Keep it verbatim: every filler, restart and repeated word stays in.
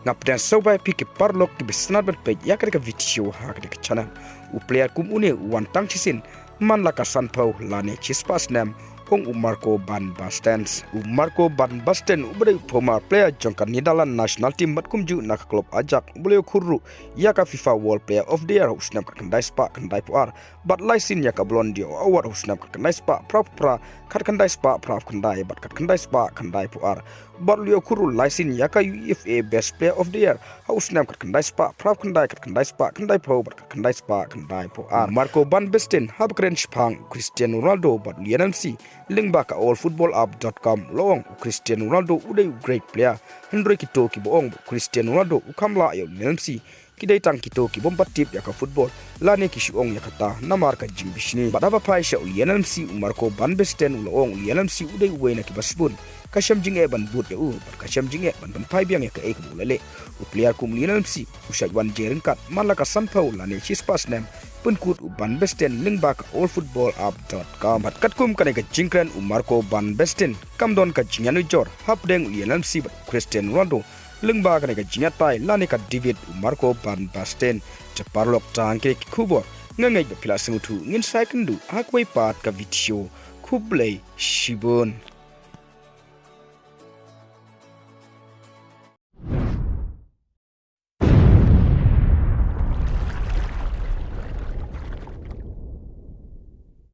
Nga pdiang sngewbha ïa phi ki paralok kiba sngewbha ban peit ïa kane ka video ha kane ka channel. U player kum une u wan tang shisien man la ka sanphew lane shispah snem, ong u Marco van Basten. U Marco van Basten uba dei u former player jong ka Netherlands national team bad kumjuh na ka club Ajax uba la ïoh khur ruh ïa ka FIFA World Player of the Year ha u snem khatkhyndai spah khyndaiphew ar bad lai sien ïa ka Ballon d'Or award ha u snem khatkhyndai spah phraphew phra, khatkhyndai spah phraphew khyndai bad khatkhyndai spah khyndaiphew ar. Bad u la ïoh khur ruh lai sien ïa ka UEFA Best Player of the Year ha u snem khatkhyndai spah phraphew khyndai, khatkhyndai spah khyndaiphew bad khatkhyndai spah khyndaiphew ar. Marco van Basten haba kren shaphang u Cristiano Ronaldo bad u Lionel Messi lyngba ka all football app dot com u la ong u Cristiano Ronaldo u dei u great player. Hynrei kito kiba ong ba u Cristiano Ronaldo u kham lah ïa u Lionel Messi ki dei tang kito kibym pat tip ïa ka football lane ki shu ong ïa kata namar ka jingbishni. Bad haba phai sha u Lionel Messi, u Marco van Basten u la ong u Lionel Messi u dei uwei na kiba sbun ka shem jingeh ban bud ïa u bad ka shem jingeh ban pynphai biang ïa kaei kaba u la leh. U player kum u Lionel Messi u shait wan jingeh ryngkat man la ka sanphew lane shispah snem, pynkut u van Basten lyngba ka all football app dot com. Bad katkum kane ka jingkren u Marco van Basten, kam don ka jingïanujor hapdeng u Lionel Messi bad u Cristiano Ronaldo lyngba kane ka jingïatai lane ka debate u Marco van Basten. Te paralok, tang kine ki khubor nga ngeit ba phi la sngewthuh. Ngin sa ïakynduh ha kawei pat ka video. Khublei shibun.